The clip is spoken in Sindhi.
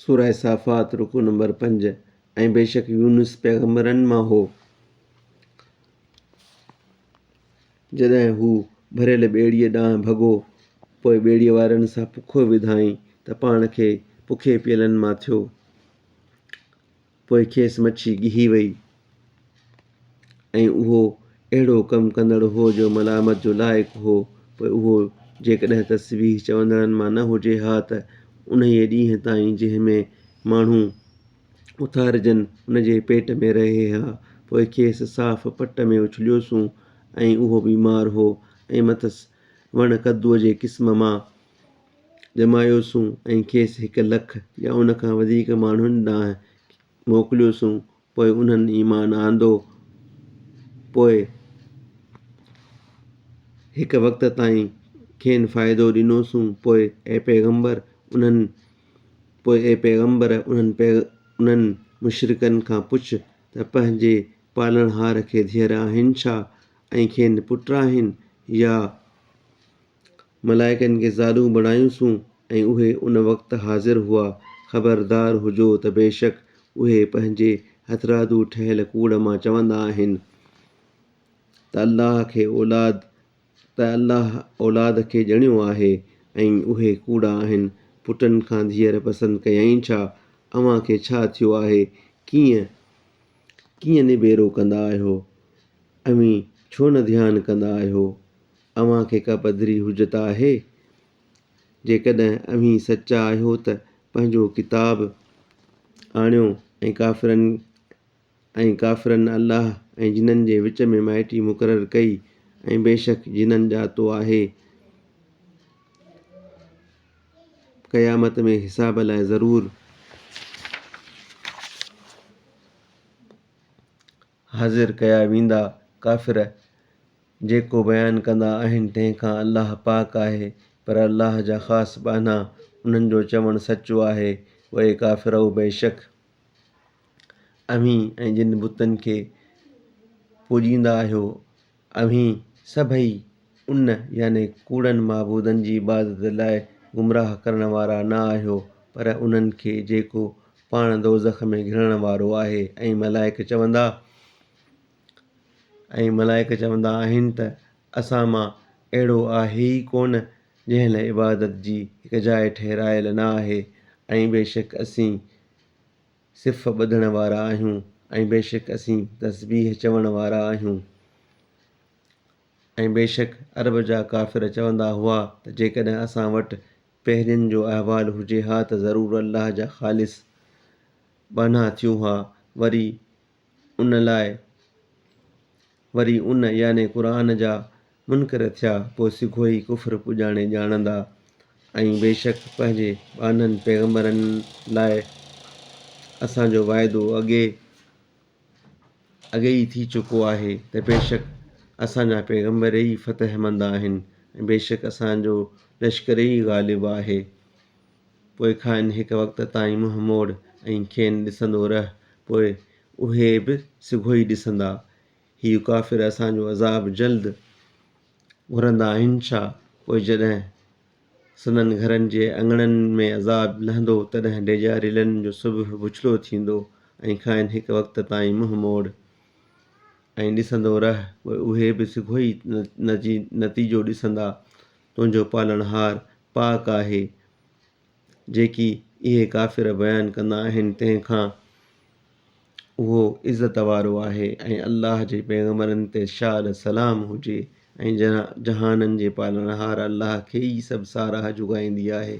سوره صافات رڪوع نمبر 5، ۽ بيشڪ يونس پيغمبرن مان هو، جڏهن هو ڀريل ٻيڙيء ڏانهن ڀڳو، پوء ٻيڙيء وارن سان پکو وڌائين ته پاڻ کي پکي پيلن مان ٿيو. پوء کيس مڇي ڳهي وئي ۽ اهو اهڙو ڪم ڪندڙ هو جو ملامت جو لائق هو. پوء اهو جيڪڏهن تسبيح چوندڙن مان نه هجي ها ته انهيء ڏينهن تائين جنهن ۾ ماڻهو اٿارجن ان جي پيٽ ۾ رهي ها. پوء کيس صاف پٽ ۾ اڇليوسون ۽ اهو بيمار هو ۽ مٿس وڻ ڪدوء جي قسم مان ڄمايوسون ۽ کيس هڪ لک يا ان کان وڌيڪ ماڻهن ڏانهن موڪليوسون، پوء انهن ايمان آندو، پوء هڪ وقت تائين کين فائدو ڏنوسون، پوء اي پيغمبر! انهن پوء اي پيغمبر! انهن انهن مشرڪن کان پڇ ته پنهنجي پالڻهار کي ڌيئر آهن ڇا ۽ کين پٽ آهن يا ملائڪن کي زالون بڻايونسون ۽ اهي ان وقت حاضر هئا، خبردار هجو ته بيشڪ اهي پنهنجي هٿرادو ٺهيل ڪوڙ مان چوندا آهن ته الله کي اولاد ته الله اولاد کي ڄڻيو آهي ۽ اهي ڪوڙا آهن، پٽن کان ڌيئر پسند ڪيائين ڇا؟ اوهان کي ڇا ٿيو آهي؟ ڪيئن ڪيئن نبيرو ڪندا آهيو؟ اوهين ڇو نه ڌيان ڪندا آهيو؟ اوهان کي ڪا پڌري حجت آهي؟ جيڪڏهن اوهين سچا آهيو ته پنهنجو ڪتاب آڻيو ۽ ڪافرن ۽ ڪافرن الله ۽ جنن جي وچ ۾ مائٽي مقرر ڪئي ۽ بيشڪ جنن ڄاتو آهي قيامت ۾ حساب لاء ضرور حاضر ڪيا ويندا. ڪافر جيڪو بيان ڪندا آهن تنهن کان الله پاڪ آهي پر الله جا خاص ٻانها انهن جو چوڻ سچو آهي. اي ڪافرؤ! بيشڪ اوهين ۽ جن بتن کي پوڄيندا آهيو اوهين سڀئي ان، يعني ڪوڙن معبودن، جي عبادت لاء گمراهه ڪرڻ وارا نه آهيو پر انهن کي جيڪو پاڻ دوزخ ۾ گهڙڻ وارو آهي ۽ ملائڪ چوندا ۽ ملائڪ چوندا آهن ته اسان مان اهڙو آهي ئي ڪونه جنهن لاء عبادت جي هڪ جاء ٺهرايل نه آهي ۽ بيشڪ اسين صف ٻڌڻ وارا آهيون ۽ بيشڪ اسين تسبيح چوڻ وارا آهيون ۽ بيشڪ عرب جا ڪافر چوندا هئا ته جيڪڏهن اسان وٽ پهرين جو احوال هجي ها ته ضرور الله جا خالص ٻانها ٿيون ها وري ان لاء وري ان، يعني قرآن، جا منڪر ٿيا پوء سگهو ئي ڪفر پڄاڻي ڄاڻندا ۽ بيشڪ پنهنجي ٻانهن، پيغمبرن، لاء اسان جو وعدو اڳي اڳي ئي ٿي چڪو آهي ته بيشڪ اسان جا پيغمبر ئي فتحمند آهن ۽ بيشڪ اسان جو لشڪر ئي غالب آهي. پوء کانئن هڪ وقت تائين منهن موڙ ۽ کين ڏسندو رهه پوء اهي به سگهو ئي ڏسندا. هي ڪافر اسان جو عذاب جلد گهرندا آهن ڇا؟ پوء جڏهن سندن گهرن جي اڱڻن ۾ عذاب لهندو تڏهن ڊيڄاريلن جو صبح بڇڙو ٿيندو ۽ کانئن هڪ وقت تائين منهن موڙ ۽ ڏسندو رهه پوء اهي به سگهو ئي نتيجو ڏسندا. تنهنجو پالڻهار پاڪ آهي، جيڪي اهي ڪافر بيان ڪندا آهن تنهن کان اهو عزت وارو آهي ۽ الله جي پيغمبرن تي شال سلام هجي ۽ جهانن جي پالڻهار الله کي ئي سڀ ساراهه جڳائيندي آهي.